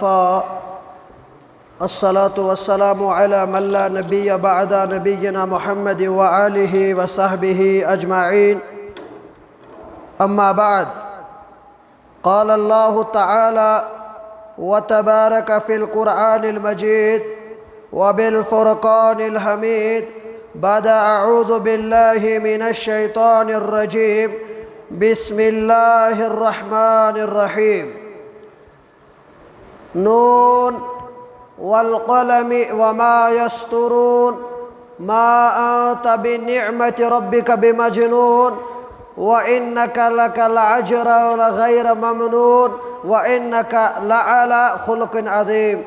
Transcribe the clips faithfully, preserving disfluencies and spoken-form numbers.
وكفى. الصلاة والسلام على من لا نبي بعد نبينا محمد وآله وصحبه أجمعين. أما بعد، قال الله تعالى وتبارك في القرآن المجيد وبالفرقان الحميد بعد أعوذ بالله من الشيطان الرجيم. بسم الله الرحمن الرحيم. نون والقلم وما يسطرون. ما أنت بنعمة ربك بمجنون. وإنك لك لأجرا غير ممنون. وإنك لعلى خلق عظيم.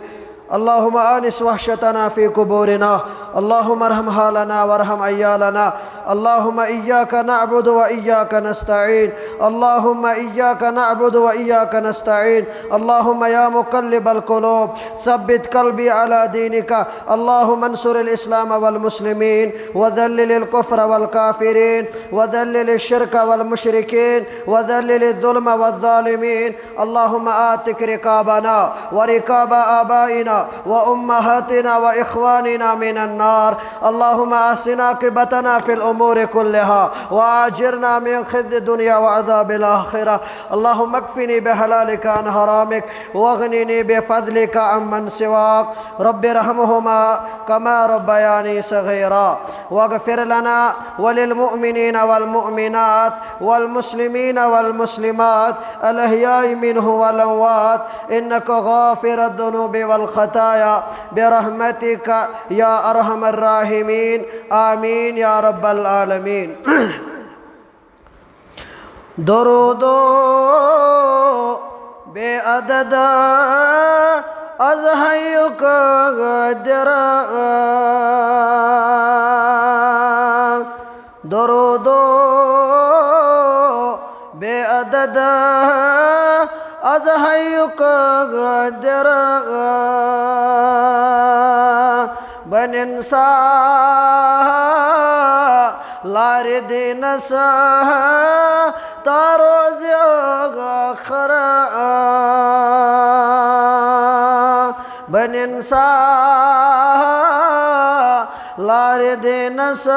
اللهم آنس وحشتنا في قبورنا. اللهم ارحم حالنا وارحم عيالنا. اللهم إياك نعبد وإياك نستعين. اللهم إياك نعبد وإياك نستعين. اللهم يا مقلب القلوب، ثبت قلبي على دينك. اللهم انصر الإسلام والمسلمين، وذلل الكفر والكافرين، وذلل الشرك والمشركين، وذلل الظلم والظالمين. اللهم آتك رقابنا ورقاب آبائنا وأمهاتنا وإخواننا من النار. اللهم أحسن عاقبتنا في الأمور كلها وأجرنا من خزي الدنيا وعذاب الآخرة. اللهم اكفني بحلالك عن حرامك واغنني بفضلك عمن سواك. رب ارحمهما كما ربياني صغيرا. واغفر لنا وللمؤمنين والمؤمنات والمسلمين والمسلمات الأحياء منهم والأموات إنك غافر الذنوب والخطايا برحمتك يا أرحم الراحمين. آمين يا رب العالمين. درود و بے عدد از حیُک درا، درود و بے عدد از حیُک درا، بنن سا لارِ دینس تا روزِ ٲخرہ، بنن سا لارِ دینس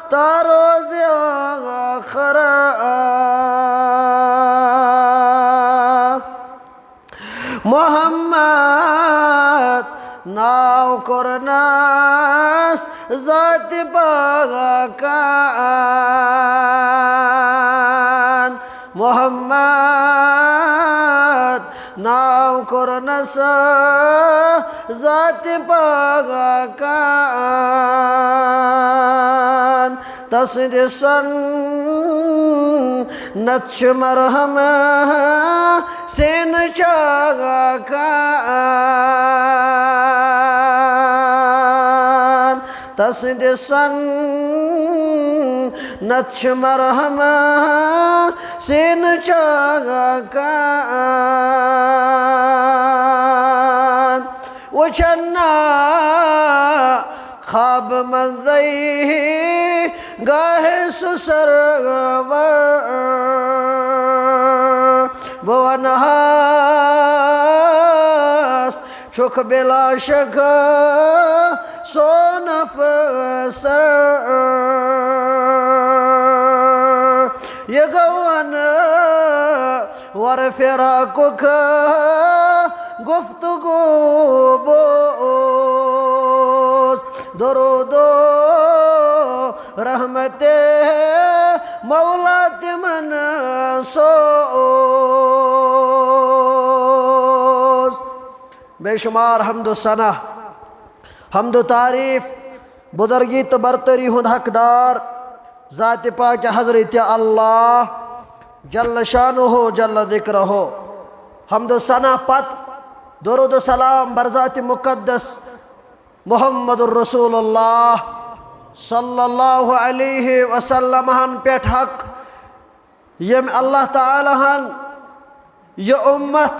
تا روزِ ٲخرہ۔ محمد ناو کوٚرنس ذاتِ پاکن، محمد ناو کوٚرنس ذاتِ پاکن۔ تسٕنٛدِ سُنت چھِ مرہم سینہٕ چاکان۔ تسٕنٛدِ سُنت چھِ مرہم سینہٕ چاکان۔ وٕچھن نا خواب منٛزٕے گاہے سُہ سرور۔ بہٕ وَنہٕ ہس چھُکھ بلا شک سون افسر۔ یہِ گوٚو وَنہٕ ور فراقُک گفتگو بوز۔ درود و رحمت مولا تِمن سوز۔ بے شمار حمد و ثنا، حمد و تعریف، بزرگی تہٕ برتری ہُنٛد حقدار ذاتِ پاک حضرت اللہ جل شانہ جل ذکرہ۔ حمد و ثنا پتہٕ درود و سلام بر ذاتِ مقدس محمد رسول اللہ صلی اللہ علیہ وسلم ہن پٮ۪ٹھ حق، ییٚمۍ اللہ تعالیٰ ہن یہِ اُمت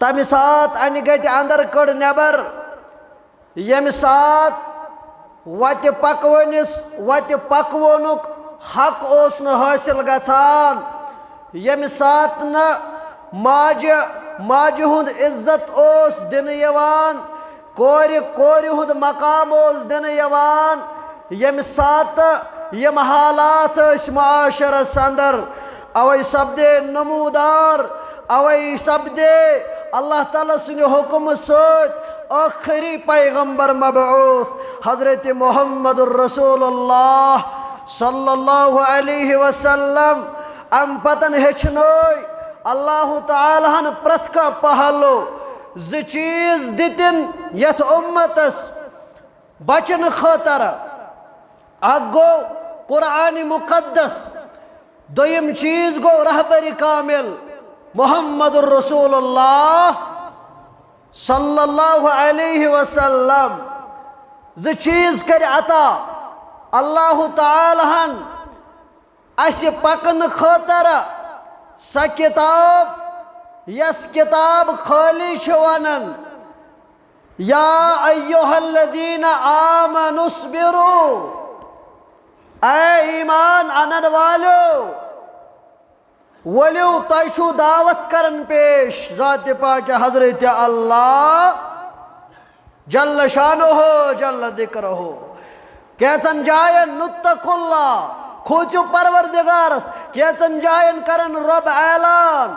تَمہِ ساتہٕ اَنہِ گَٹہِ اَندر کٔڑ نٮ۪بر، ییٚمہِ ساتہٕ وَتہِ پَکوٲنِس وَتہِ پَکوونُک حق اوس نہٕ حٲصِل گژھان، ییٚمہِ ساتہٕ نہٕ ماجہِ ماجہِ ہُنٛد عزت اوس دِنہٕ یِوان، کورِ کورِ ہُنٛد مقام اوس دِنہٕ یِوان۔ ییٚمہِ ساتہٕ یِم حالات ٲسۍ معاشرس اندر، اوے سپدے نمودار، اوے سپدے اللہ تعالیٰ سٕنٛدِ حُکمہٕ سۭتۍ ٲخری پیغمبر مبعوث حضرت محمد رسول اللہ صلی اللہ علیہ وسلم۔ امہِ پتن ہیٚچھنٲے اللہ تعالیٰ ہن پرٛٮ۪تھ کانٛہہ پہلو۔ زٕ چیٖز دِتِن یتھ اُمتس بچنہٕ خٲطرٕ۔ اکھ گوٚو قرآن مقدس، دوٚیِم چیٖز گوٚو رہبر کامل محمد رسول اللہ صلی اللہ علیہ وسلم۔ زٕ چیٖز کٔرۍ عطا اللہ تعالیٰ ہن اسہِ پکنہٕ خٲطرٕ۔ سۄ کِتاب یۄس کِتاب خٲلی چھِ ونان، یا ایھا الذین آمنوا اصبروا، اے ایمان انن والیو، ؤلِو، تۄہہِ چھُو دعوت کران پیش ذاتِ پاکِ حضرت اللہ جل شانہ جل ذکرہ۔ کینٛژن جاین نتقوا اللہ، کھوژِو پروردگارس، کینٛژن جاین کران رب اعلان،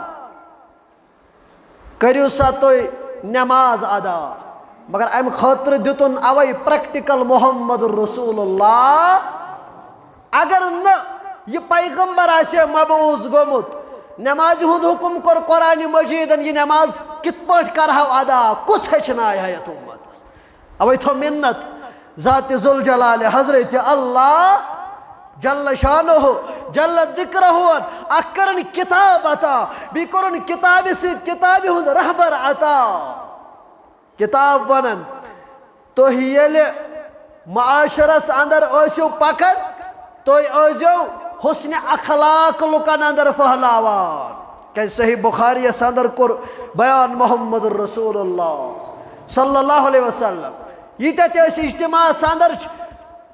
کٔرِو سا تُہۍ نماز ادا۔ مگر امہِ خٲطرٕ دیُتُن اوے پریکٹیکل محمد رسول اللہ۔ اگر نہٕ یہِ پیغمبر آسہِ ہے مبعوث گوٚمُت، نمازِ ہُنٛد حُکم کوٚر قرآن مجیدن، یہِ نماز کِتھ پٲٹھۍ کرہو ادا؟ کُس ہیٚچھنایہِ ہا یتھ اُمتس؟ اوے تھو منت ذاتِ ذوالجلالِ حضرت اللہ جل شانہ جل ذکرہ ہن اکھ کرن کتاب عطا، بیٚیہِ کوٚرُن کتابہِ سۭتۍ کتابہِ ہُنٛد رہبر عطا۔ کتاب ونان، تُہۍ ییٚلہِ معاشرس اندر ٲسِو پکان، تُہۍ ٲسۍزیو حسنِ اخلاق لُکن اندر پھہلاوان۔ کیازِ صحیح بخاریس اندر کوٚر بیان محمد رسول اللہ صلی اللہ علیہ وسلم۔ ییٖتیٛاہ تہِ أسۍ اجتماعس اندر چھِ،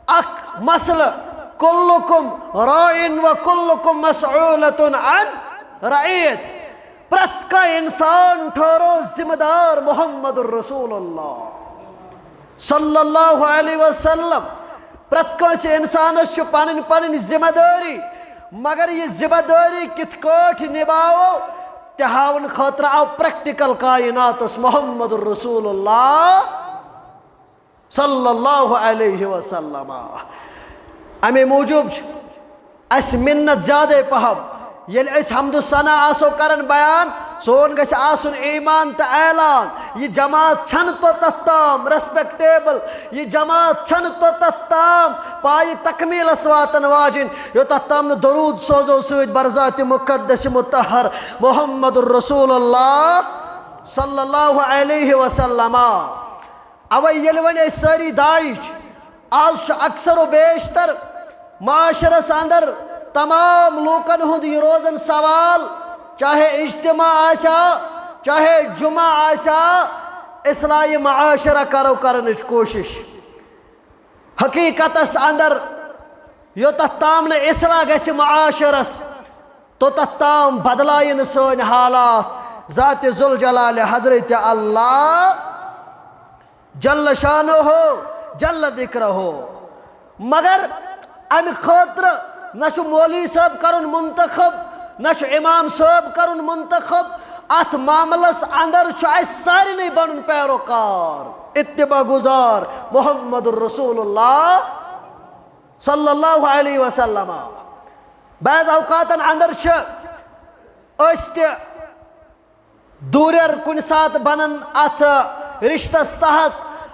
اکھ مسئلہ، کلکم راعٍ و کلکم مسئولۃ عن رعیتہ۔ پرٛٮ۪تھ کانٛہہ انسان ٹھہرو ذمہ دار محمد رسول اللہ صلی اللہ علیہ وسلم۔ پرٛٮ۪تھ کٲنٛسہِ انسانس چھِ پنٕنۍ پنٕنۍ ذمہ دٲری، مگر یہِ ذمہ دٲری کِتھ کٲٹھۍ نباوو، تہِ ہاونہٕ خٲطرٕ آو پریکٹیکل کائناتس محمد رسول اللہ صلی اللہ علیہ وسلم۔ امی موجوب چھِ اسہِ منت زیادے پہم، ییٚلہِ أسۍ حمد و ثنا آسو کران بیان، سون گژھِ آسُن ایمان تہٕ اعلان۔ یہِ جماعت چھنہٕ توٚتتھ تام ریسپیکٹیبل، یہِ جماعت چھنہٕ توٚتتھ تام پایہِ تکمیلس واتن واجِنۍ، یوٚتتھ تام نہٕ درود سوزو سۭتۍ برذاتِ مقدس مطہر محمد رسول اللہ صلی اللہ علیہ وسلم۔ اوے ییٚلہِ وۄنۍ أسۍ سٲری داعش، آز چھُ اکثر و بیشتر معاشرس اندر تمام لوٗکن ہُنٛد یہِ روزان سوال، چاہے اجتماع آسیا، چاہے جمعہ آسیا، اصلاح معاشرہ کرو کرنٕچ کوٗشش۔ حقیقتس اندر یوٚتتھ تام نہٕ اصلاح گژھِ معاشرس، توٚتتھ تام بدلایہِ نہٕ سٲنۍ حالات ذاتِ ذوالجلالِ حضرت اللہ جل شانہ جل ذکرہ۔ مگر امہِ خٲطرٕ نہ چھُ مولوی صٲب کرُن منتخب، نہ چھُ امام صٲب کرُن منتخب۔ اتھ معاملس اندر چھُ اسہِ سارنٕے بنُن پیروکار، اتباع گزار محمد رسول اللہ صلی اللہ علیہ وسلم۔ بعض اوقاتن اندر چھِ أسۍ تہِ دوٗرٮ۪ر کُنہِ ساتہٕ بنان اتھ رشتس تحت،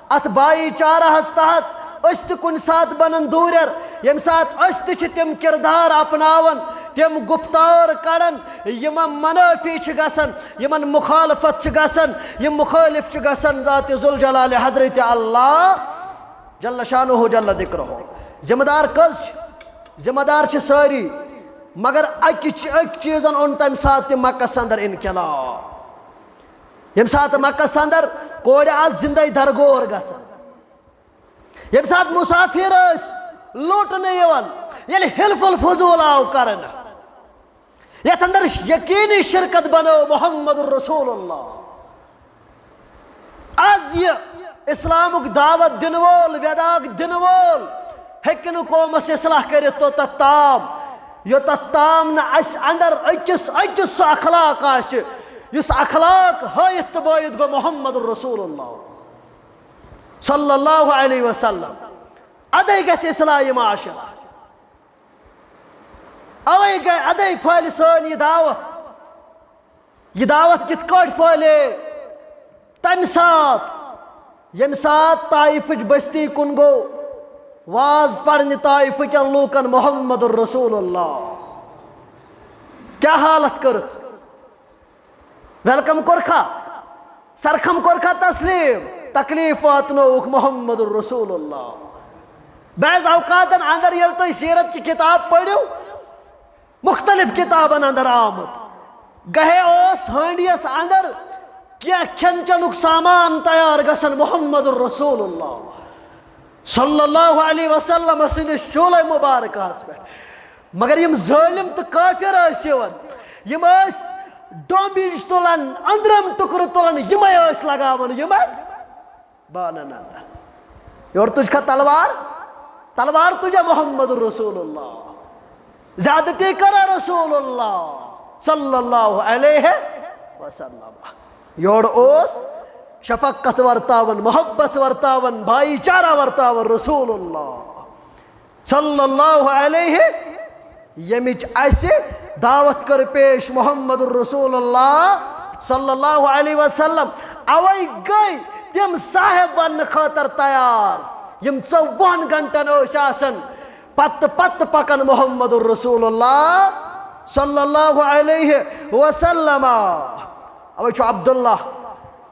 اتھ بھایی چارہس تحت۔ أسۍ تہِ کُنہِ ساتہٕ بنان دوٗرٮ۪ر، ییٚمہِ ساتہٕ أسۍ تہِ چھِ تِم کردار اپناوان، تِم گفتار کڑان، یِم منٲفی چھِ گژھان، یِمن مخالفت چھِ گژھان، یِم مخٲلف چھِ گژھان ذاتِ ذوالجلالِ حضرت اللہ جل شانہ جل ذکرہ۔ ذمہ دار کٔژ چھِ؟ ذمہ دار چھِ سٲری، مگر اکہِ چی-، اکہِ چیٖزن اوٚن تمہِ ساتہٕ تہِ مکس اندر انقلاب۔ ییٚمہِ ساتہٕ مکس اندر کورِ آسہٕ زندے درگور گژھان، ییٚمہِ ساتہٕ مسافر ٲسۍ لوٗٹنہٕ یِوان، ییٚلہِ حلف الفضول آو کرنہٕ، یتھ اندر یقینی شرکت بنٲو محمد رسول اللہ۔ از یہِ اسلامُک دعوت دِنہٕ وول، ویداک دِنہٕ وول ہیٚکہِ نہٕ قومس اصلاح کٔرِتھ توٚتتھ تام، یوٚتتھ تام نہٕ اسہِ اندر أکِس أکِس سُہ اخلاق آسہِ، یُس اخلاق ہٲیِتھ تہٕ بٲیِتھ گوٚو محمد رسول اللہ صلی اللہ علیہ وسلم۔ ادے گژھِ اصلاح یہِ معاشرٕ۔ اوے گٔے، ادے پھٔلۍ سٲنۍ یہِ دعوت۔ یہِ دعوت کِتھ کٲٹھۍ پھٔلے؟ تمہِ ساتہٕ، ییٚمہِ ساتہٕ طائفٕچ بستی کُن گوٚو واز پرنہِ طائفہٕ کٮ۪ن لوٗکن محمد رسول اللہ، کیٛاہ حالت کٔرٕکھ؟ ویلکم کوٚرکھا؟ سرخم کوٚرکھا تسلیم؟ تکلیف واتنووُکھ محمد رسول اللہ۔ بعض اوقاتن اندر ییٚلہِ تُہۍ سیرت چہِ کتاب پٔرِو، مختلف کتابن اندر آمُت، گہے اوس ہانڈیس اندر کینٛہہ کھٮ۪ن چٮ۪نُک سامان تیار گژھان محمد رسول اللہ صلی اللہ علیہ وسلم سٕنٛدِس چولے مبارکس پٮ۪ٹھ۔ مگر یِم ظٲلم تہٕ کافر ٲسۍ یِوان، یِم ٲسۍ ڈومبِج تُلان، أنٛدرم ٹُکرٕ تُلان، یِمے ٲسۍ لگاوان یِمن بانن اندر۔ یورٕ تُج کھا تلوار؟ تلوار تُجا محمد رسول اللہ، زیادتی کرا رسول اللہ صلی اللہ علیہ وسلم۔ یورٕ اوس شفقت ورتاوان، محبت ورتاوان، بھائی چارہ ورتاوان رسول اللہ صلی اللہ علیہ، ییٚمِچ اسہِ دعوت کٔر پیش محمد رسول اللہ صلی اللہ علیہ وسلم۔ اوے گٔے تِم صاحب بننہٕ خٲطرٕ تیار، یِم ژۄوُہن گھنٹن ٲسۍ آسان پتہٕ پتہٕ پکان محمد رسول اللہ صلی اللہ علیہ وسلم۔ اوے چھُ عبداللہ،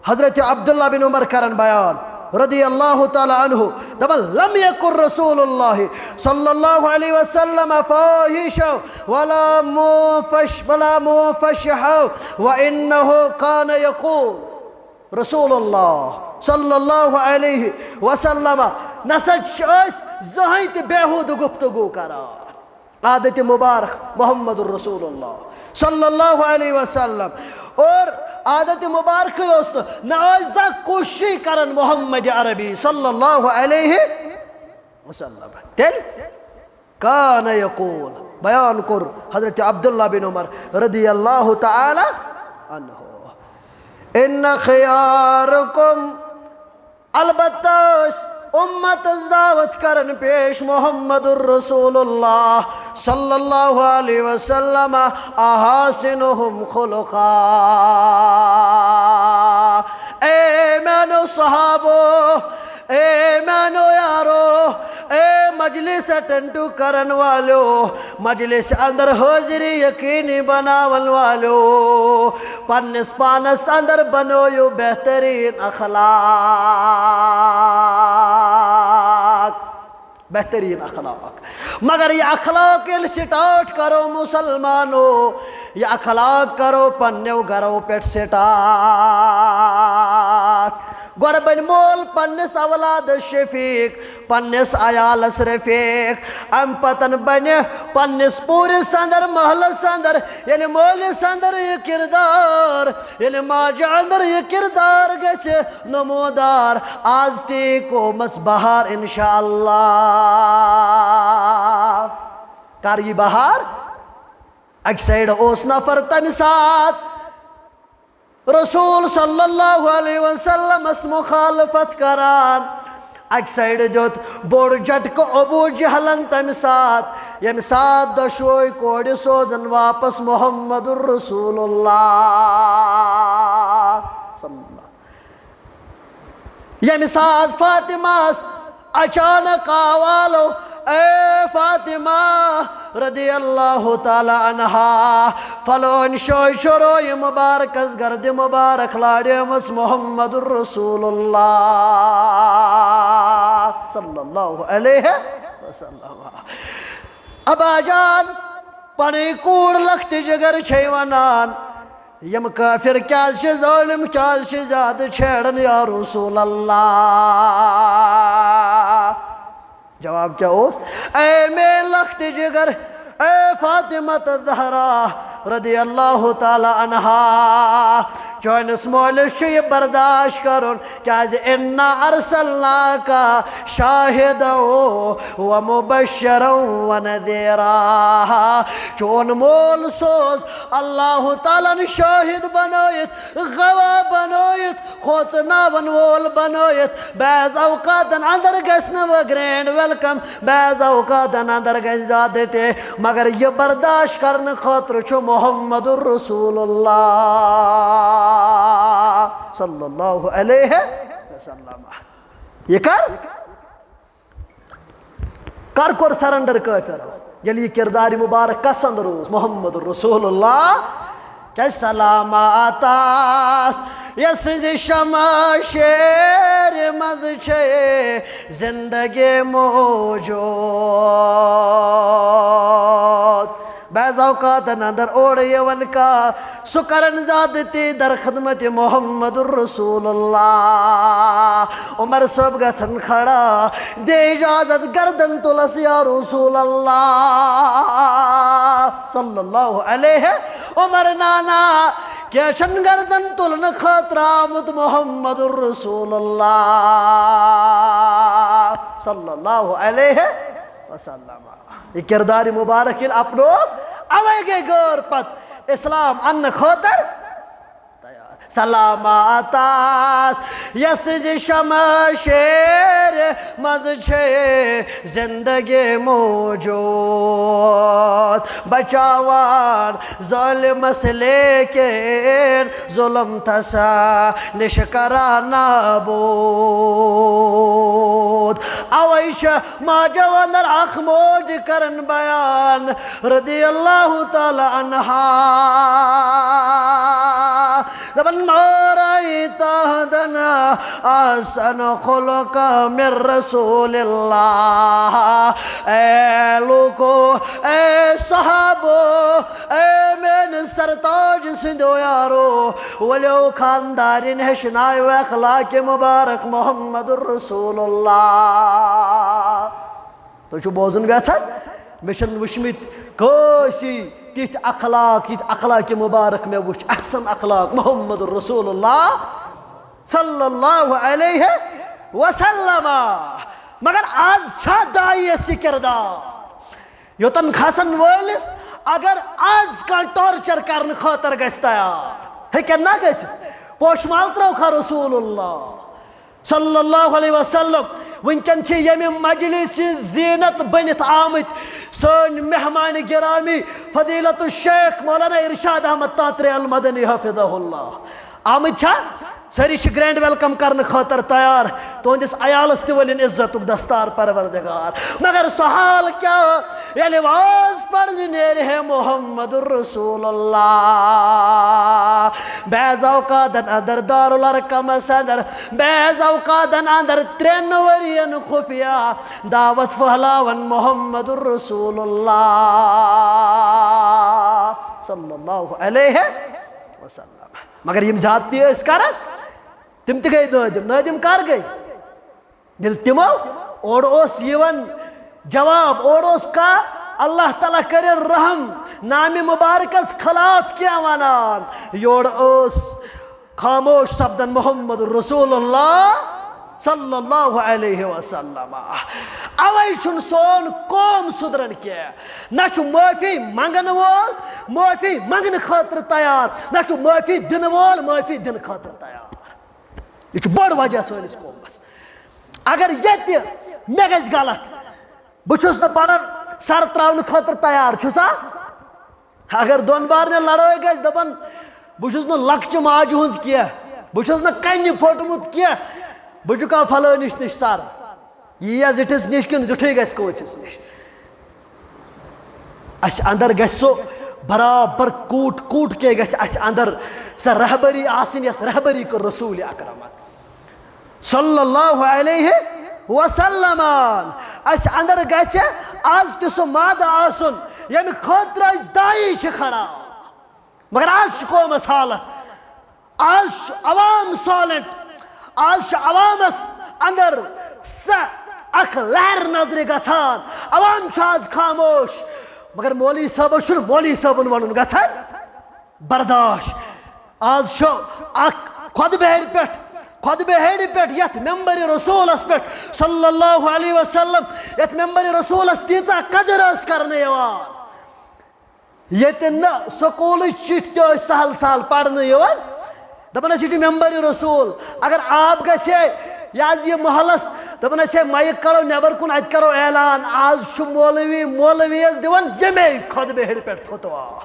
حضرت عبداللہ بن عمر کران بیان رضی اللہ تعالیٰ عنہ، دپان، لم یکن رسول اللہ صلی اللہ علیہ وسلم فاحشا ولا مفش ولا مفشحا وانہ کان یقول۔ رسول اللہ صلی اللہ علیہ وسلم نسا چھِ ٲسۍ زٕہٕنۍ تہِ بیہودٕ گفتگو کران۔ عادت مبارک محمد رسول اللہ صلی اللہ علیہ وسلم۔ اور عادت مبارک اوس نہٕ، نہ ٲسۍ زانٛہہ کوٗششٕے کران محمد عربی صلی اللہ علیہ وسلم۔ تیٚلہِ کان یقول، بیان کوٚر حضرت عبداللہ بن عمر رضی اللہ تعالیٰ عنہ، ان خیارکم، البتہ ٲسۍ امتس دعوت کران پیش محمد رسول اللہ صلی اللہ علیہ وسلم احاسنہم خلقا۔ اے میانو صحابو، اے میانو یارو، اے مجلس اٹینڈ کرن والو، مجلس اندر حاضری یقینی بناون والو، پننس پانس اندر بنٲیِو بہترین اخلاق، بہترین اخلاق۔ مگر یہِ اخلاق ییٚلہِ سٹارٹ کرو مسلمانو، یہِ اخلاق کرو پننیو گرو پٮ۪ٹھ سٹارٹ۔ گۄڈٕ بنہِ مول پننِس اولادس شفیق، پننِس عیالس رفیق، امہِ پتن بنہِ پننِس پوٗرِس اندر، محلس اندر، ییٚلہِ مٲلِس اندر یہِ کردار، ییٚلہِ ماجہِ اندر یہِ کردار گژھِ نمودار، از تہِ قومس بہار انشاءاللہ۔ کر یی بہار؟ اکہِ سایڈٕ اوس نفر تمہِ ساتہٕ رسول صلی اللہ علیہ وسلمس مخالفت کران، اکہِ سایڈٕ دیُت بوٚڑ جھٹکہٕ ابو جہلن تمہِ ساتہٕ، ییٚمہِ ساتہٕ دۄشوے کورِ سوزن واپس محمد رسول اللہ صلی اللہ۔ ییٚمہِ ساتہٕ فاطمہس اچانک آو آلو، اے فاطمہ رضی اللہ تعالیٰ عنہا، فلٲنۍ شوے شروع مبارکس گردِ مبارک لاڑیمٕژ محمد رسول اللہ صلی اللہ علیہ وسلم۔ ابا جان، پنٕنۍ کوٗر لۄکٹہِ جگر چھے ونان، یِم کافر کیازِ چھِ، ظٲلم کیازِ چھِ زیادٕ چھیڑان یا رسول اللہ؟ جواب کیٛاہ اوس؟ اے مے لۄکٹہِ جگر، اے فاطمہ تہٕ زہرا، رضی اللہ تعالیٰ عنہا، چٲنِس مٲلِس چھُ یہِ برداشت کرُن، کیازِ اِنا ارسلناک شاہدا و مبشرا و نذیرا۔ چون مول سوز اللہ تعالیٰ ہن شاہد بنٲیِتھ، گواہ بنٲیِتھ، کھوژناون وول بنٲیِتھ۔ بعض اوقاتن اندر گژھِ نہٕ وۄنۍ گرینڈ ویلکم، بعض اوقاتن اندر گژھِ زیادتی، مگر یہِ برداشت کرنہٕ خٲطرٕ چھُ محمد رسول اللہ صلی اللہ علیہ وسلم۔ یہِ کر؟ کر کوٚر سرنڈر کٲفرو؟ ییٚلہِ یہِ کردار مبارک کس اندر اوس؟ محمد رسول اللہ۔ کیازِ سلامت آس یسٕنٛزِ شمشیرِ منٛز چھے زندگی موجود۔ بعض اوقاتن اندر اورٕ یِوان کانٛہہ، سُہ کرن زیادتی در خدمت محمد رسول اللہ۔ عمر صٲب گژھن کھڑا، دے اجازت، گردن تُلس یا رسول اللہ صلی اللہ علیہ۔ عمر نانا، کینٛہہ چھُنہٕ گردن تُلنہٕ خٲطرٕ آمُت محمد رسول اللہ صلی اللہ علیہ وسلم۔ یہِ کردار مبارک ییٚلہِ اپنو، اوے گٔے غٲر پتہٕ اسلام اننہٕ خٲطرٕ تیار۔ سلامت آس یسٕنٛزِ شمشیرِ منٛز چھے زندگی موجود۔ بچاوان ظالمس لیکن ظلم تسا نش کران نابود۔ اوے چھِ ماجو اندر اکھ موج کران بیان رضی اللہ تعالیٰ عنہا۔ دپان، ما رأیت احدا احسن خلقا من رسول اللہ۔ اے لوکو، اے صحابو، اے میانہِ سرتاج سٕنٛدیو یارو، ؤلِو خاندارٮ۪ن ہیٚچھناوِ اخلاق مبارک محمد رسول اللہ۔ تُہۍ چھِو بوزُن یژھان؟ مےٚ چھِنہٕ وٕچھمٕتۍ کٲنٛسی تِتھۍ اخلاق، یِتھۍ اخلاق مبارک مےٚ وٕچھ، احسن اخلاق محمد رسول اللہ صلی اللہ علیہ وسلم۔ مگر آز چھا داعیس یہِ کردار؟ یوٚتن کھسن وٲلِس اگر آز کانٛہہ ٹارچر کرنہٕ خٲطرٕ گژھِ تیار، ہیٚکن نا گٔژھِتھ؟ پوشہٕ مال ترٛٲوکھا رسول اللہ صلی اللہ علیہ وسلم؟ وٕنکٮ۪ن چھِ ییٚمہِ مجلس ہٕنٛز زیٖنت بٔنِتھ آمٕتۍ سٲنۍ مہمان گرامی فضیلت الشیخ مولانا ارشاد احمد تاتری المدنی حفظہ اللہ۔ آمٕتۍ چھا؟ سٲری چھِ گرینڈ ویلکم کرنہٕ خٲطرٕ تیار۔ تُہنٛدِس عیالس تہِ ؤلِن عزتُک دستار پروردگار۔ مگر سُہ حال کیٛاہ، ییٚلہِ واز پرنہِ نیرِ ہے محمد رسول اللہ، بعض اوقاتن اندر دارالارقمس اندر، بعض اوقاتن اندر ترٛٮ۪ن ؤرین خفیہ دعوت پھہلاون محمد رسول اللہ صلی اللہ علیہ وسلم۔ مگر یِم زیادتی ٲسۍ کران، تِم تہِ گٔے نٲدِم۔ نٲدِم کر گٔے؟ ییٚلہِ تِمو اورٕ اوس یِوان جواب، اورٕ اوس کانٛہہ اللہ تعالیٰ کٔرِن رحم، نامہِ مبارکس خلاف کینٛہہ ونان، یورٕ اوس خاموش سپدان محمد رسول اللہ صلی اللہ علیہ وسلم۔ اوے چھُنہٕ سون قوم سُدران کینٛہہ، نہ چھُ معٲفی منگن وول معٲفی منگنہٕ خٲطرٕ تیار، نہ چھُ معٲفی دِنہٕ وول معٲفی دِنہٕ خٲطرٕ تیار۔ یہِ چھُ بوٚڑ وجہ سٲنِس قومس۔ اگر ییٚتہِ مےٚ گژھِ غلط، بہٕ چھُس نہٕ پنُن سر تراونہٕ خٲطرٕ تیار، چھُسا؟ اگر دۄن بارنٮ۪ن لڑٲے گژھِ، دپان، بہٕ چھُس نہٕ لۄکچہِ ماجہِ ہُنٛد کینٛہہ، بہٕ چھُس نہٕ کنہِ پھوٚٹمُت کینٛہہ، بہٕ چھُکھا فلٲنِس نِش سر؟ یی یا زِٹھِس نِش کِنہٕ زِٹھُے گژھِ کٲنٛسِس نِش؟ اسہِ اندر گژھِ سُہ برابر کوٗٹ کوٗٹ کے گژھِ اسہِ اندر سۄ رہبری آسٕنۍ، یۄس رہبری کٔر رسول اکرمن صلی اللہ علیہ وسلم۔ اسہِ اندر گژھِ از تہِ سُہ مادٕ آسُن، ییٚمہِ خٲطرٕ أسۍ داعی چھِ کھڑا۔ مگر از چھِ قومس حالت، از چھُ عوام سالنٹ، از چھُ عوامس اندر سۄ اکھ لہر نظرِ گژھان۔ عوام چھُ از خاموش، مگر مولوی صٲبس چھُنہٕ مولوی صٲبُن ونُن گژھان۔ برداشت۔ آز چھُ اکھ خۄطبہٕ ہیٚرِ پٮ۪ٹھ، خۄطبہٕ ہیٚرِ پٮ۪ٹھ یتھ ممبر رسولس پٮ۪ٹھ صلی اللہ علیہ وسلم، یتھ ممبر رسولس تیٖژاہ قدر ٲس کرنہٕ یِوان، ییٚتہِ نہٕ سکوٗلٕچ چِٹھۍ تہِ ٲسۍ سہل سہل پرنہٕ یِوان۔ دپان ٲسۍ، یہِ چھُ ممبر رسول، اگر آب گژھِ ہے، یہِ حظ یہِ محلس، دپان ٲسۍ ہے، مایِک کڑو نٮ۪بر کُن، اتہِ کرو اعلان، آز چھُ مولوی، مولوی یس دِوان ییٚمے خۄطبہٕ ہیٚرِ پٮ۪ٹھ فتوا۔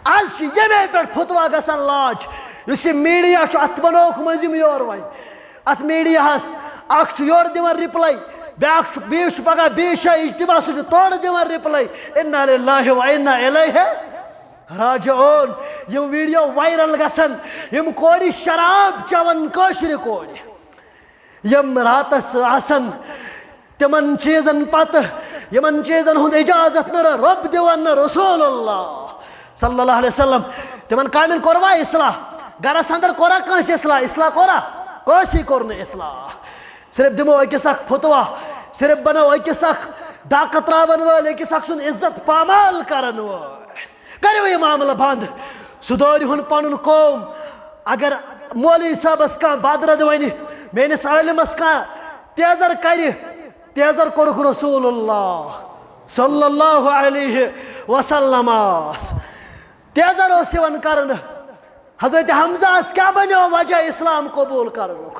از چھِ ییٚمے پٮ۪ٹھ فتوا گژھان لانچ۔ یُس یہِ میٖڈیا چھُ، اَتھ بنووُکھ مٔنٛزِم یور وۄنۍ۔ اَتھ میٖڈیاہَس اَکھ چھُ یورٕ دِوان رِپلَے، بیٛاکھ چھُ، بیٚیِس چھُ پگاہ بیٚیِس جایہِ اجتماع، سُہ چھُ تورٕ دِوان رِپلَے۔ انا للہ و انا الیہ راجعون۔ یِم ویٖڈیو وائرل گژھن، یِم کورِ شراب چٮ۪وان، کٲشرِ کورِ۔ یِم راتس آسن تِمن چیٖزن پتہٕ، یِمن چیٖزن ہُنٛد اجازت نہٕ رۄب دِوان نہٕ رسول اللہ صلی اللہ علیہ وسلم۔ تِمن کامٮ۪ن کوٚروا اصلاح؟ گرس اندر کوٚرا کٲنٛسہِ اصلاح؟ اصلاح کوٚرا؟ کٲنٛسی کوٚر نہٕ اصلاح۔ صرف دِمو أکِس اکھ فتوا، صرف بنو أکِس اکھ ڈاکہٕ تراون وٲلۍ، أکِس اکھ سُنٛد عزت پامال کرن وٲلۍ۔ کٔرِو یہِ معاملہٕ بنٛد۔ سُہ دورِ ہُن پنُن قوم۔ اگر مولوی صٲبس کانٛہہ بدرد ونہِ، میٲنِس عٲلمس کانٛہہ تیزر کرِ، تیزر کوٚرُکھ رسول اللہ صلی اللہ علیہ وسلمس۔ تیزر اوس یِوان کرنہٕ۔ حضرت حمزہس کیٛاہ بنیو وجہ اسلام قبول کرنُک؟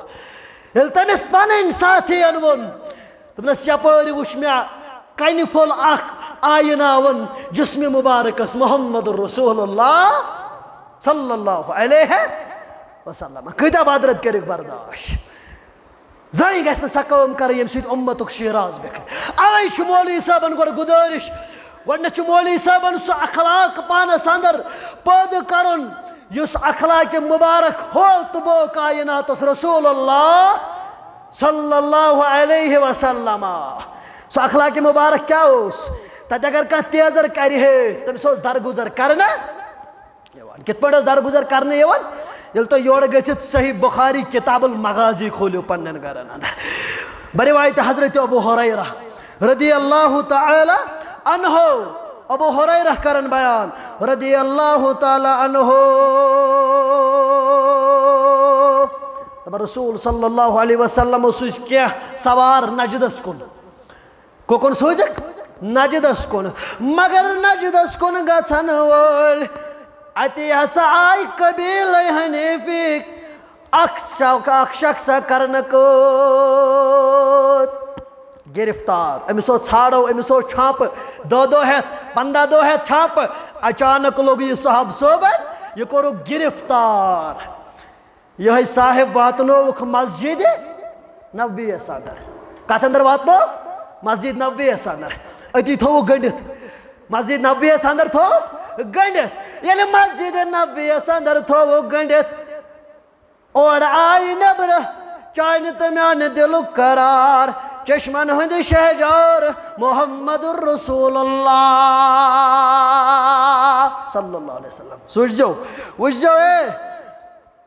ییٚلہِ تٔمِس پنٕنۍ ساتھین ووٚن، دوٚپنس، یپٲرۍ وُچھ مےٚ کنہِ پھوٚل اکھ آیناوان جسمِ مبارکس محمد رسول اللہ صلی اللہ علیہ وسلم۔ کۭتیاہ بدرد کٔرِکھ برداشت؟ زٕہٕنۍ گژھِ نہٕ سۄ کٲم کرٕنۍ، ییٚمہِ سۭتۍ اُمتُک شیراز بیٚکھِ۔ اوے چھُ مولوی صٲبن گۄڈٕ گُزٲرِش، گۄڈٕنیتھ چھُ مولوی صٲبن سُہ اخلاق پانس اندر پٲدٕ کرُن، یُس اخلاق مبارک ہو تہٕ بو کائناتس رسول اللہ صلی اللہ علیہ وسلم۔ سُہ اخلاق مبارک کیٛاہ اوس؟ تتہِ اگر کانٛہہ تیزر کرِ ہے، تٔمِس اوس درگُزر کرنہٕ یِوان۔ کِتھ پٲٹھۍ اوس درگُزر کرنہٕ یِوان؟ ییٚلہِ تُہۍ یورٕ گٔژھِتھ صحیح بخاری کتاب المغازی کھوٗلِو پننٮ۪ن گرن اندر، بروایت حضرت ابو ہریرہ رضی اللہ تعالی عنہ۔ ابو ہریرہ کرن بیان رضی اللہ تعالی عنہ۔ دپان رسول صلی اللہ علیہ وسلم اوس کینٛہہ سوار نجدس کُن۔ کوکُن سوٗزِکھ؟ نجدس کُن۔ مگر نجدس کُن گژھن وٲلۍ، اَتی ہسا آے قبیلے حنیفی اکھ شخ-، اکھ شخص کرنہٕ کۭت گرفتار۔ أمِس اوس ژھانٛڈو، أمِس اوس چھانٛپہٕ، دَہ دۄہ ہٮ۪تھ، پنٛداہ دۄہ ہٮ۪تھ چھانٛپہٕ۔ اچانک لوٚگ یہِ صحابہٕ صٲبن، یہِ کوٚرُکھ گرفتار۔ یِہوٚے صاحب واتنووُکھ مسجد نبویَس اندر۔ کتھ اندر واتنوو؟ مسجد نبویَس اندر۔ أتی تھووُکھ گٔنڈِتھ۔ مسجد نبویَس اندر تھووُکھ گٔنڈِتھ۔ ییٚلہِ مسجد نبویَس اندر تھووُکھ گٔنڈِتھ، اورٕ آیہِ نٮ۪برٕ چانہِ تہٕ میانہِ دِلُک قرار، چشمن ہٕنٛدِ شہجار محمد رسول اللہ صلی اللہ علیہ وسلم۔ سوٗنٛچزیو، وٕچھزیو، اے،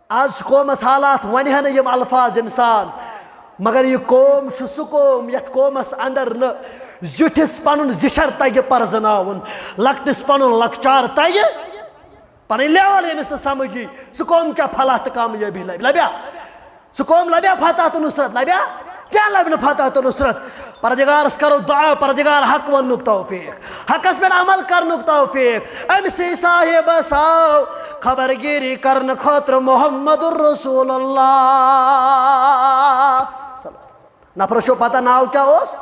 آز چھِ قومس حالات، وۄنۍ ہن یِم الفاظ انسان، مگر یہِ قوم چھُ سُہ قوم یتھ قومس اندر نہٕ زیُٹھِس پنُن زِچھر تگہِ پرزناوُن، لۄکٹِس پنُن لۄکچار تگہِ، پنٕنۍ لیول ییٚمِس نہٕ سمجھ یی، سُہ قوم کیٛاہ فلاح تہٕ کامیٲبی لبہِ؟ لبیا؟ سُہ قوم لبیا فتح تہٕ نصرت؟ لبیا؟ کیٛاہ لبہِ نہٕ فتح تہٕ نصرت؟ پردگارس کرو دعا، پردگار حق وننُک توفیق، حقس پٮ۪ٹھ عمل کرنُک توفیق، أمۍ سٕے صاحبس آو خبر گیری کرنہٕ خٲطرٕ محمد رسول اللہ۔ نفرس چھو پتہ ناو کیٛاہ اوس؟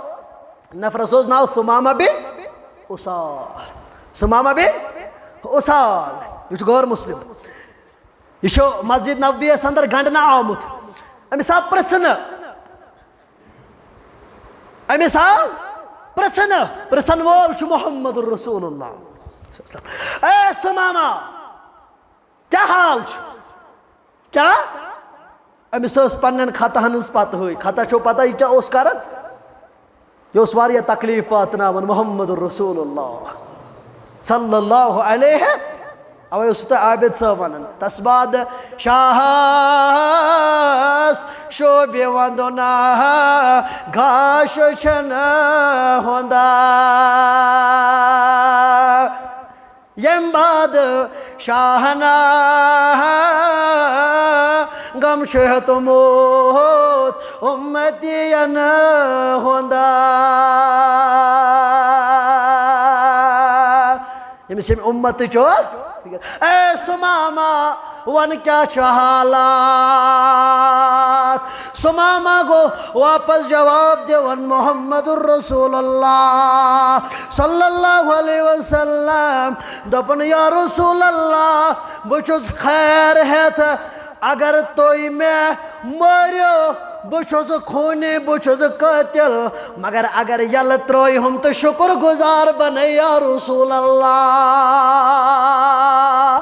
نفرس اوس ناو ثمامہ بن اثال۔ ثمامہ بن اثال، یہِ چھُ غٲر مسلم۔ یہِ چھُ مسجد نبویَس اندر گنڈنہٕ آمُت۔ أمِس آو پرژھنہٕ، أمِس آو پرژھنہٕ، پرژھن وول چھُ محمد رسول اللہ۔ اے ثمامہ، کیٛاہ حال چھُ؟ کیٛاہ؟ أمِس ٲس پننٮ۪ن خطاہن ہٕنٛز پتہٕ ہٕے۔ خطا چھو پتہ یہِ کیٛاہ اوس کران؟ یہِ اوس واریاہ تکلیف واتناوان محمد رسول اللہ صلی اللہ علیہ۔ اوے اوسُس تۄہہِ عابد صٲب ونان، تس بعد شاہس شوبہِ ونٛدُن گاش چھنہٕ ہوندا۔ ییٚمہِ بعد شاہنہ، غم چھُ ہیوٚتمُت اُمتی ین ہُنٛد۔ ییٚمِس ییٚمہِ اُمتٕچ ٲس فِکر۔ اے ثمامہ، وَن کیٛاہ چھُ حالات؟ ثمامہ گوٚو واپس جواب دِوان محمد رسول اللہ صلی اللہ علیہ وسلم۔ دوٚپُن، یا رسول اللہ، بہٕ چھُس خیر ہٮ۪تھ، اگر تُہۍ مےٚ مٲرِو، بہٕ چھُس خوٗنی، بہٕ چھُس قٲتِل، مگر اگر یَلہٕ ترٛٲیہُم تہٕ شُکُر گُزار بَنَے یا رسول اللہ۔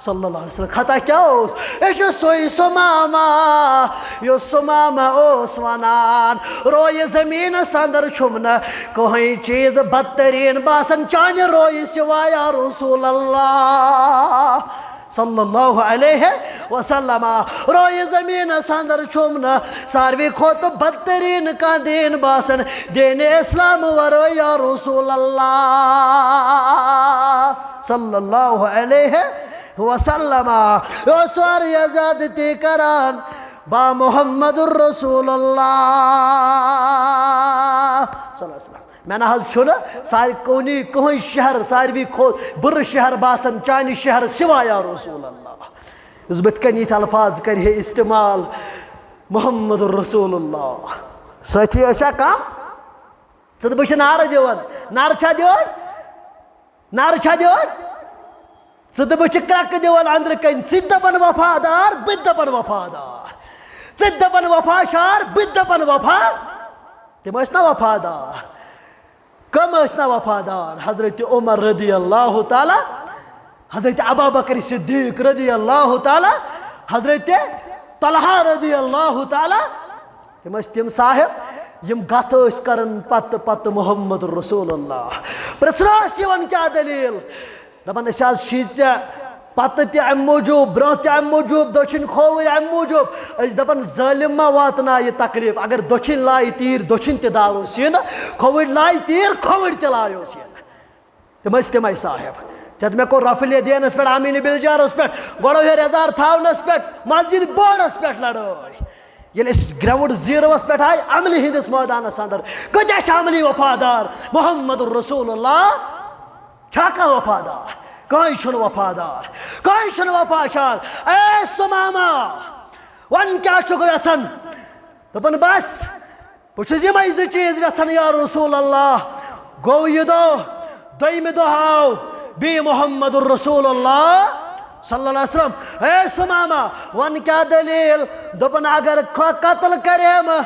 صلی اللہ علیہ وسلم۔ خطا کیٛاہ اوس؟ یہِ چھُ سُے ثمامہ، یُس ثمامہ اوس وَنان، رویہِ زٔمیٖنَس اندر چھُم نہٕ کٕہٕنۍ چیٖز بدتریٖن باسان چانہِ رویہِ سِوا یا رسول اللہ۔ صلی اللہ علیہ وسلم۔ رویہِ زٔمیٖنَس اندر چھُم نہٕ ساروی کھۄتہٕ بدتریٖن کانٛہہ دیٖن باسان دیٖنِ اسلام ورٲے یا رسول اللہ۔ صلی اللہ علیہ وسلم۔ یہِ اوس واریاہ زیادتی کران با محمد رسول اللہ۔ صلی اللہ علیہ وسلم۔ مےٚ نہ حظ چھُنہٕ سارِ کونی کٕہٕنۍ شہر ساروی کھۄتہٕ بُرٕ شہر باسان چانہِ شہر سِوا یا رسول اللہ۔ یُس بٕتھِ کَنہِ یِتھۍ الفاظ کرِ ہے استعمال محمد رسول اللہ۔ سٲتھی ٲسیا کم؟ ژٕ تہٕ بہٕ چھِ نعرٕ دِوان۔ نعرٕ چھا دِوان؟ نعرٕ چھا دِوان؟ ژٕ تہٕ بہٕ چھِ کرٛکہٕ دِوان أنٛدرٕ کَنۍ۔ ژٕ تہِ دَپان وفادار، بہٕ تہِ دَپان وفادار۔ ژٕ تہِ دَپان وفا شار، بہٕ تہِ دَپان وفا۔ تِم ٲسۍ نا وفادار؟ کم ٲسۍ نا وفادار؟ حضرت عمر رضی اللہ تعالیٰ، حضرت ابابکر صدیق رضی اللہ تعالیٰ، حضرت طلحہ رضی اللہ تعالیٰ۔ تِم ٲسۍ تِم صاحب، یِم گتھ ٲسۍ کران پتہٕ پتہٕ محمد رسول اللہ۔ پرژھنہٕ ٲسۍ یِوان، کیٛاہ دٔلیٖل؟ دَپان، أسۍ حظ چھِ ژےٚ پتہٕ تہِ اَمہِ موٗجوٗب، برٛونٛہہ تہِ اَمہِ موٗجوٗب، دٔچھِنۍ کھووٕرۍ اَمہِ موٗجوٗب۔ أسۍ دَپان، ظٲلِم ما واتنایہِ تکلیٖف؟ اگر دٔچھِنۍ لایہِ تیٖر، دٔچھِنۍ تہِ داروس یِنہٕ، کھووٕرۍ لایہِ تیٖر، کھووٕرۍ تہِ لایوس یِنہٕ۔ تِم ٲسۍ تِمے صاحب۔ ژےٚ تہِ مےٚ کوٚر رفع الیدینس پٮ۪ٹھ، آمینہِ بلجارس پٮ۪ٹھ، گۄڈو ہیٚرِ اظہار تھاونس پٮ۪ٹھ، مسجد بوڑس پٮ۪ٹھ لڑٲے۔ ییٚلہِ أسۍ گراؤنڈ زیروس پٮ۪ٹھ آے، عملہِ ہٕنٛدِس مٲدانس اندر، کۭتیاہ چھِ عملی وفادار؟ محمد رسول اللہ چھا کانٛہہ وفادار؟ کٕہٕنۍ چھُنہٕ وفادار، کٕہٕنۍ چھُنہٕ وفا شار۔ اے ثمامہ، وَن کیٛاہ چھُکھ یژھان؟ دوٚپُن، بس، بہٕ چھُس یِمے زٕ چیٖز یژھان یا رسول اللہ۔ گوٚو یہِ دۄہ، دوٚیمہِ دۄہ آو بیٚیہِ محمد رسول اللہ صلی اللہ علیہ وسلم۔ اے ثمامہ، وَن کیٛاہ دٔلیٖل؟ دوٚپُن، اگر ق-، قتل کریمہٕ،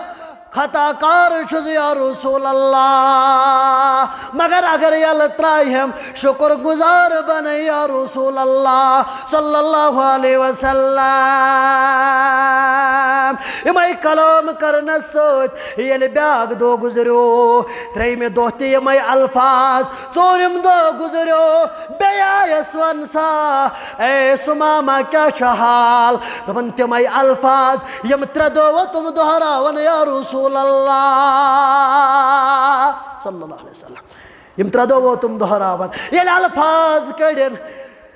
خطا کار چھُس یا رسول اللہ، مگر اگر یَلہٕ ترٛایہَم، شُکر گُزار بَنہٕ یا رسول اللہ صلی اللہ علیہ وسلم۔ یِمَے کلام کرنہٕ سۭتۍ ییٚلہِ بیٛاکھ دۄہ گُزریو، ترٛیٚیِمہِ دۄہ تہِ یِمَے الفاظ، ژوٗرِم دۄہ گُزریو، بیٚیہِ آیَس وَن سا، اے ثمامہ، کیٛاہ چھُ حال؟ دوٚپُن، تِمَے الفاظ، یِم ترٛےٚ دۄہ ووت تِم دۄہراوان یا رسول اللہ صلی اللہ علیہ وسلم۔ یِم ترٛےٚ دۄہ ووت تِم دۄہراوان۔ ییٚلہِ الفاظ کٔڑِن،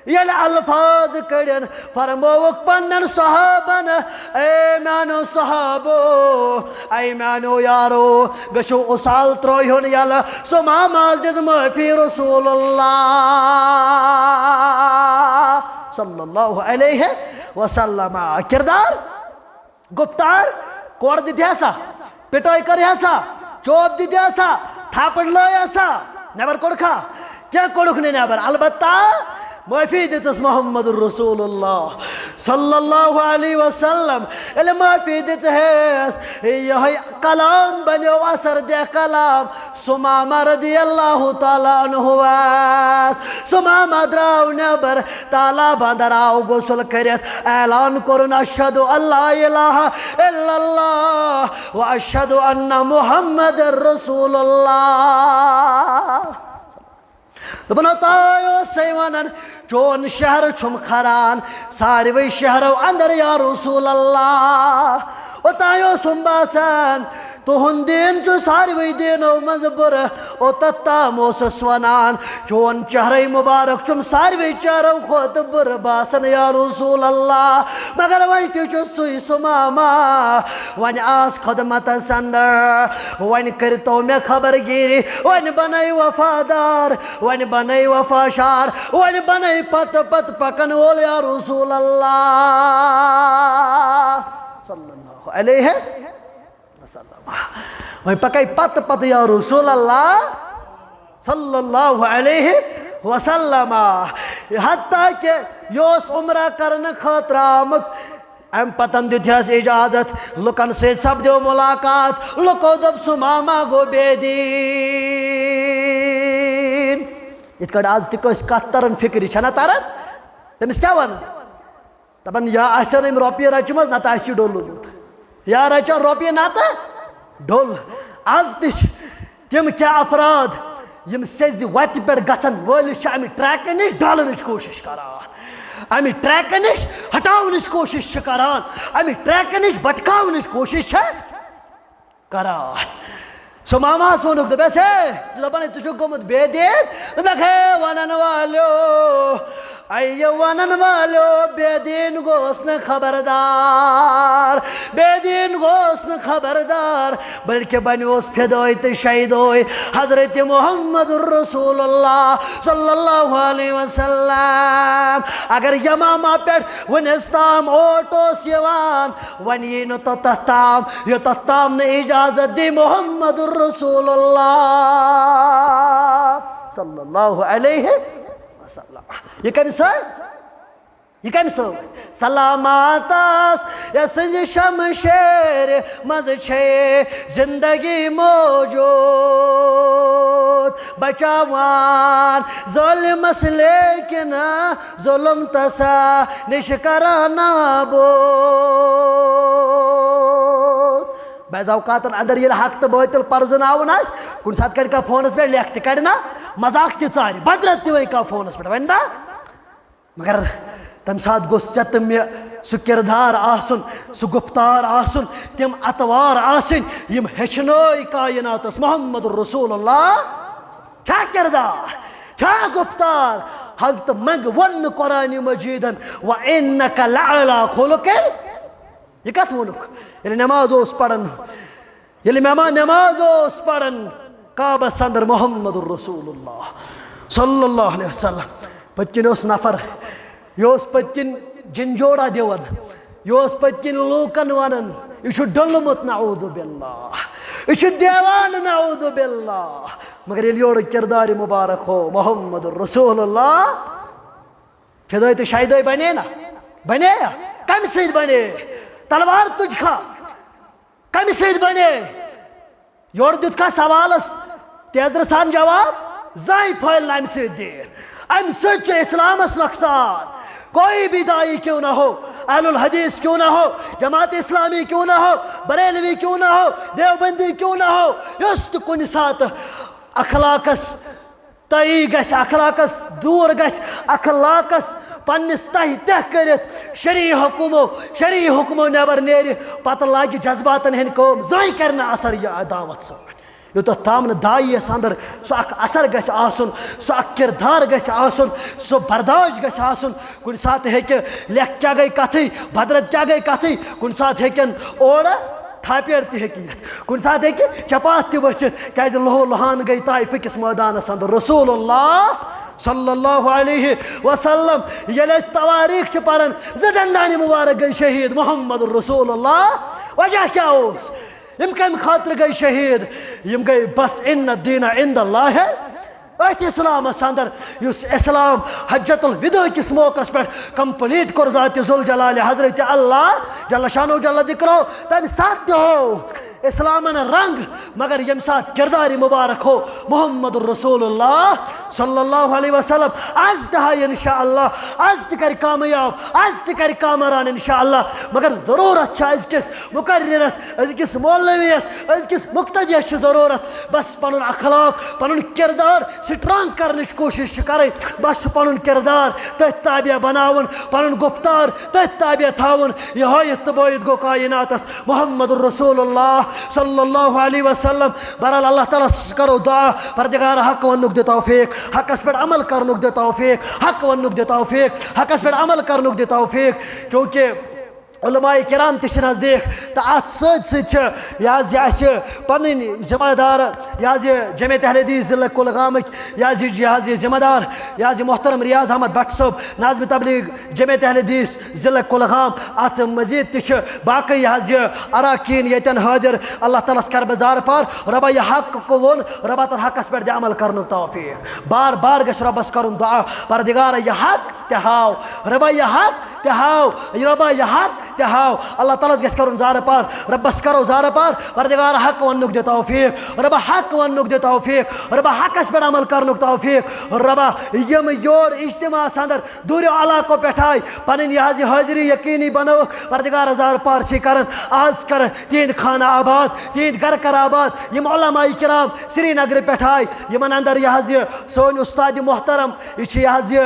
ییٚلہِ الفاظ کٔڑِن، فرمووُکھ پننٮ۪ن صحابن، اے میانیو صحابو، اے میانیو یارو، گٔژھِو اُسال ترٲوہُن یَلہٕ، ثمامہ ہس دِژ معٲفی رسول اللہ صلی اللہ علیہ وسلم۔ کردار گُفتار، کورٕ دِتہِ ہسا، پِٹٲے کٔرۍ ہسا، چوب دِتہِ ہسا، تھاپڑ لٲے ہسا، نٮ۪بر کوٚڑکھا؟ کینٛہہ کوٚڑُکھ نہٕ نٮ۪بر۔ البتہ معٲفی دِژٕس محمد رسول اللہ صلی اللہ علیہ وسلم۔ ییٚلہِ معٲفی دِژہس، یِہوٚے کلام بنیو اثر دہ کلام۔ ثمامہ رضی اللہ تعالیٰ عنہ وس۔ ثمامہ درٛاو نٮ۪بر، تالاب اندر آو غسل کٔرِتھ، اعلان کوٚرُن، اشہد ان لا الہ الا اللہ و اشہد ان محمد رسول اللہ۔ دوٚپُن، اوٚتام اوسَے وَنان، چون شہر چھُم کھران ساروٕے شہرو اندر یا رسول اللہ۔ اوٚتام اوسُم باسان، تُہُنٛد دیٖن چھُ ساروٕے دیٖنو منٛزٕ بُرٕ۔ اوٚتتھ تام اوسُس وَنان، چون چہرَے مُبارک چھُم ساروٕے چہرو کھۄتہٕ بُرٕ باسان، یا رسول اللہ۔ مگر وۄنۍ تہِ چھُ سُے ثمامہ، وۄنۍ آس خدمتس اندر، وۄنۍ کٔرۍتو مےٚ خبر گیٖری، وۄنۍ بنٲے وفادار، وۄنۍ بنٲے وفاشار، وۄنۍ بنٲے پتہٕ پتہٕ پکن وول، یا رسول اللہ صلی اللہ علیہ وسلم۔ وۄنۍ پکے پتہٕ پتہٕ یا رسول اللہ صلی اللہ علیہ وسلم۔ حتیٰ کہ یہِ اوس عمرہ کرنہٕ خٲطرٕ آمُت۔ امہِ پتن دیُت یس اجازت، لُکن سۭتۍ سپدیو ملاقات، لُکو دوٚپ، ثمامہ گوٚو بے دیٖن۔ یِتھ کٲٹھۍ آز تہِ کٲنٛسہِ کتھ تران فکرِ، چھنا تران؟ تٔمِس کیٛاہ ونان؟ دپان، یا آسن أمۍ رۄپیہِ رچمٕژ، نتہٕ آسہِ یہِ ڈوٚلمُت۔ یا رچن رۄپیہِ، نتہٕ ڈوٚل۔ از تہِ چھِ تِم کینٛہہ افراد، یِم سیٚزِ وتہِ پٮ۪ٹھ گژھن وٲلِس چھِ امہِ ٹریکہٕ نِش ڈالنٕچ کوٗشش کران، امہِ ٹریکہٕ نِش ہٹاونٕچ کوٗشش چھِ کران، امہِ ٹریکہٕ نِش بٹکاونٕچ کوٗشش چھِ کران۔ ثمامہس ووٚنُکھ، دوٚپس، ہے، ژٕ دپان، ژٕ چھُکھ گوٚمُت بے دیٖن؟ دوٚپنکھ، ہے، ونن والیو، اے یہِ ونن والیو، بے دیٖن گوس نہٕ خبردار، بے دیٖن گوس نہٕ خبردار، بلکہ بنیوس فدٲے تہٕ شیدٲے حضرت محمد رسول اللہ صلی اللہ علیہ وسلم۔ اگر یمامہ پٮ۪ٹھ وُنِس تام اوٹ اوس یِوان، وۄنۍ یی نہٕ توٚتتھ تام، یوٚتتھ تام نہٕ اجازت دی محمد رسول اللہ صلی اللہ علیہ وسلم۔ یہِ کٔمۍ سۭتۍ؟ یہِ کٔمۍ سۭتۍ؟ سلامت آس یَس سٕنٛزِ شمشیر منٛز چھے زندگی موجود۔ بچاوان ظٲلمس لیکن ظلم تسا نِش کران نابود۔ بعض اوقاتن اندر ییٚلہِ حق تہٕ باطل پرزٕناوُن آسہِ، کُنہِ ساتہٕ کڑِ کانٛہہ فونس پٮ۪ٹھ لیکھ تہِ کڑِ نا، مذاق تہِ ژارِ، بدرت تہِ وۄنۍ کانٛہہ فونس پٮ۪ٹھ ونہِ نا۔ مگر تمہِ ساتہٕ گوٚژھ ژےٚ تہٕ مےٚ سُہ کردار آسُن، سُہ گفتار آسُن، تِم اطوار آسٕنۍ، یِم ہیٚچھنٲے کائناتس محمد رسول اللہ۔ چھا کردار، چھا گفتار؟ حق تہٕ منٛگ ووٚن نہٕ قرآن مجیدن، وَإِنَّكَ لَعَلَىٰ خُلُقٍ۔ یہِ کتھ ووٚنُکھ؟ ییٚلہِ نماز اوس پران، ییٚلہِ مےٚ ما نماز اوس پران کعبس اندر محمد رسول اللہ صلی اللہ علیہ وسلم، پٔتۍ کِنۍ اوس نفر، یہِ اوس پٔتۍ کِنۍ جِن جوڑا دِوان، یہِ اوس پٔتۍ کِنۍ لوٗکن ونان، یہِ چھُ ڈوٚلمُت، نعوذ باللہ، یہِ چھُ دیوانہٕ، نعوذ باللہ۔ مگر ییٚلہِ یورٕ کردارِ مبارک ہو محمد رسول اللہ، فدٲے تہٕ شیدٲے بنے نا؟ بنے یا؟ کمہِ سۭتۍ بنے؟ تلوار تُج کھا؟ کمہِ سۭتۍ بنے؟ یورٕ دیُت کھا سوالس تیزرٕ سان جواب؟ زانٛہہ پھٲلۍ نہٕ امہِ سۭتۍ دیٖن۔ امہِ سۭتۍ چھُ اسلامس نۄقصان۔ کوئی بھی داعی کیوں نہ ہو، اہل الحدیث کیوں نہ ہو، جماعت اسلامی کیوں نہ ہو، بریلوی کیوں نہ ہو، دیوبندی کیوں نہ ہو، یُس تہِ کُنہِ ساتہٕ اخلاقس تہٕ یہِ گژھِ اخلاقس دوٗر، گژھِ اخلاقس پننِس تہہِ تہہ کٔرِتھ، شرعی حکمو، شرعی حکمو نٮ۪بر نیرِ، پتہٕ لاگہِ جذباتن ہٕنٛدۍ کٲم، زانٛہہ کرِ نہٕ اثر یہِ دعوت سٲنۍ۔ یوٚتتھ تام نہٕ داعیس اندر سُہ اکھ اثر گژھِ آسُن، سُہ اکھ کردار گژھِ آسُن، سُہ برداشت گژھِ آسُن۔ کُنہِ ساتہٕ ہیٚکہِ لیکھ کیٛاہ گٔے کتھٕے، بدرت کیٛاہ گٔے کتھٕے، کُنہِ ساتہٕ ہیٚکن اورٕ تھاپیڑ تہِ ہیٚکہِ یِتھ، کُنہِ ساتہٕ ہیٚکہِ چپاتھ تہِ ؤسِتھ، کیازِ لہو لہان گٔے طائفہٕ کِس مٲدانس اندر۔ رسول اللہ صلی اللہ علیہ وسلم، ییٚلہِ أسۍ تواریٖخ چھِ پران، زٕ دندانہِ مبارک گٔے شہیٖد، محمد رسول اللہ۔ وجہ کیٛاہ اوس؟ یِم کمہِ خٲطرٕ گٔے شہیٖد؟ یِم گٔے بس، ان الدین عند اللہ۔ أتھۍ اسلامس اندر، یُس اسلام حجۃ الوداع کِس موقعس پٮ۪ٹھ کمپلیٹ کوٚر ذات ذوالجلال حضرت اللہ جل شانہ جل ذکرہ، تمہِ ساتہٕ تہِ ہوو اسلامن رنگ، مگر ییٚمہِ ساتہٕ کردار مبارک ہوو محمد رسول اللہ صلی اللہ علیہ وسلم، از تہِ ہاوِ انشاءاللہ، از تہِ کرِ کامیاب، از تہِ کرِ کامران انشاءاللہ۔ مگر ضرورت چھِ أزکِس مقررس، أزکِس مولویس، أزکِس مقتدیس چھِ ضرورت بس پنُن اخلاق، پنُن کردار سٹرانگ کرنٕچ کوٗشش چھِ کرٕنۍ۔ بس چھُ پنُن کردار تٔتھۍ تابع بناوُن، پنُن گفتار تٔتھۍ تابع تھاوُن۔ یہوے تہٕ بٲیِتھ گوٚو کائناتس محمد رسول اللہ صلی اللہ علیہ وسلم۔ بہرحال، اللہ تعالیٰ ہس کرو دعا، پردگار حق وننُک دِ توفیق، حقس پٮ۪ٹھ عمل کرنُک دِ توفیق، حق وننُک دِ توفیق، حقس پٮ۪ٹھ عمل کرنُک دِ توفیق۔ چونکہ علماء کرام تہِ چھِ نزدیٖک، تہٕ اتھ سۭتۍ سۭتۍ چھِ یہِ حظ یہِ اسہِ پنٕنۍ ذمہ دار، یہِ حظ یہِ جمعیت اہل حدیث ضلع کُلگامٕکۍ، یہِ حظ یہِ، یہِ حظ یہِ ذمہ دار، یہِ حظ یہِ محترم ریاض احمد بٹ صٲب، ناظم تبلیغ جمعیت اہل حدیث ضلع کُلگام۔ اتھ مزید تہِ چھِ باقٕے یہِ حظ یہِ اراکین ییٚتٮ۪ن حٲضِر۔ اللہ تعالیٰ ہس کرٕ بہٕ زارٕ پار، رۄبا یہِ حق ووٚن، رۄبا تتھ حقس پٮ۪ٹھ دِ عمل کرنُک توفیق۔ بار بار گژھِ رۄبس کرُن دعا، پردگارا یہِ حق تہِ ہاو، رۄبا یہِ حق تہِ ہاو، رۄبا یہِ حق تہِ ہاو۔ اللہ تعالیٰ ہس گژھِ کرُن زارٕ پار، رۄبس کرو زارٕ پار، پردگارا حق وننُک دِ توفیق، رۄبا حق وننُک دِ توفیق، رۄبا حقس پٮ۪ٹھ عمل کرنُک توفیق۔ رۄبا، یِم یور اجتماعس اندر دوٗرِ علاقو پٮ۪ٹھ آے، پنٕنۍ یہِ حظ یہِ حٲضری یقینی بنٲوٕکھ، پردگار ہزار پار چھِ کران۔ آز کر تِہنٛدۍ خانہٕ آباد، تِہنٛدۍ گرٕ کر آباد۔ یِم علماء کرام سرینگرٕ پٮ۪ٹھ آے، یِمن اندر یہِ حظ یہِ سٲنۍ استاد محترم، یہِ چھِ یہِ حظ یہِ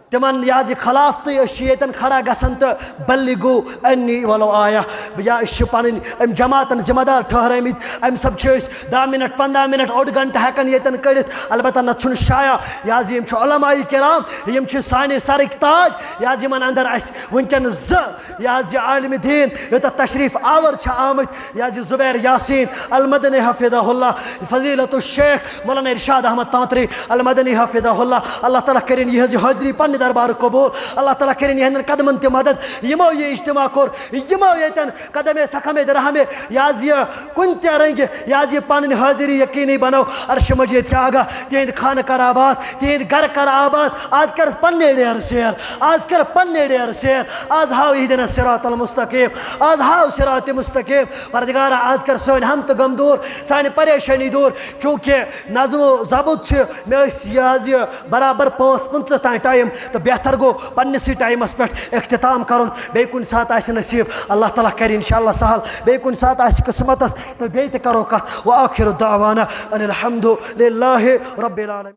تِمن یہِ حظ یہِ خلاف، تہٕ أسۍ چھِ ییٚتٮ۪ن کھڑا گژھان تہٕ بلغوا عنی ولو آیہ۔ یا أسۍ چھِ پنٕنۍ امہِ جماعتن ذمہ دار ٹھہرٲمٕتۍ، امہِ سبب چھِ أسۍ دَہ منٹ، پنٛداہ منٹ، اوٚڑ گنٹہٕ ہٮ۪کان ییٚتٮ۪ن کٔڑِتھ۔ البتہ نتہٕ چھُنہٕ شایع۔ یہِ حظ یِم چھِ علماء کرام، یِم چھِ سانہِ سرٕکۍ تاج۔ یہِ حظ یِمن اندر اسہِ وٕنکیٚن زٕ یہِ حظ یہِ عالم دین یوٚتتھ تشریف آور چھِ آمٕتۍ، یہِ حظ یہِ زبیر یاسین المدنی حفظہ اللہ، فضیلت الشیخ مولانا ارشاد احمد تانتری المدنی حفظہ اللہ۔ اللہ تعالیٰ کٔرِن یِہنٛز یہِ حٲضری پننہِ دربارٕ قبول۔ اللہ تعالیٰ کٔرِن یِہنٛدٮ۪ن قدمن تہِ مدد۔ یِمو یہِ اجتماع کوٚر، یِمو ییٚتٮ۪ن قدم سخم درہم یہِ حظ یہِ کُنہِ تہِ رنگہِ یہِ حظ یہِ پنٕنۍ حٲضری یقینی بنٲو۔ عرش مجید چھِ آگاہ، تِہنٛدۍ خانہٕ کر آباد، تِہنٛدۍ گرٕ کر آباد۔ آز کر پننے ڈیر سیر، آز کر پننے ڈیر سیر۔ آز ہاو اہدنا الصراط المستقیم، آز ہاو صراط مستقیم۔ پردگارا، آز کر سٲنۍ ہم تہٕ غم دوٗر، سانہِ پریشٲنی دوٗر۔ چونکہ نظم و ضبط چھِ مےٚ ٲسۍ یہِ حظ یہِ برابر پانٛژھ پٕنٛژٕہ تام ٹایم، تہٕ بہتر گوٚو پننِسٕے ٹایمس پٮ۪ٹھ اختتام کرُن۔ بیٚیہِ کُنہِ ساتہٕ آسہِ نصیب، اللہ تعالیٰ کرِ انشاءاللہ سہل۔ بیٚیہِ کُنہِ ساتہٕ آسہِ قسمتس، تہٕ بیٚیہِ تہِ کرو کتھ۔ وآخر دعوانا ان الحمد للہ رب العالمین۔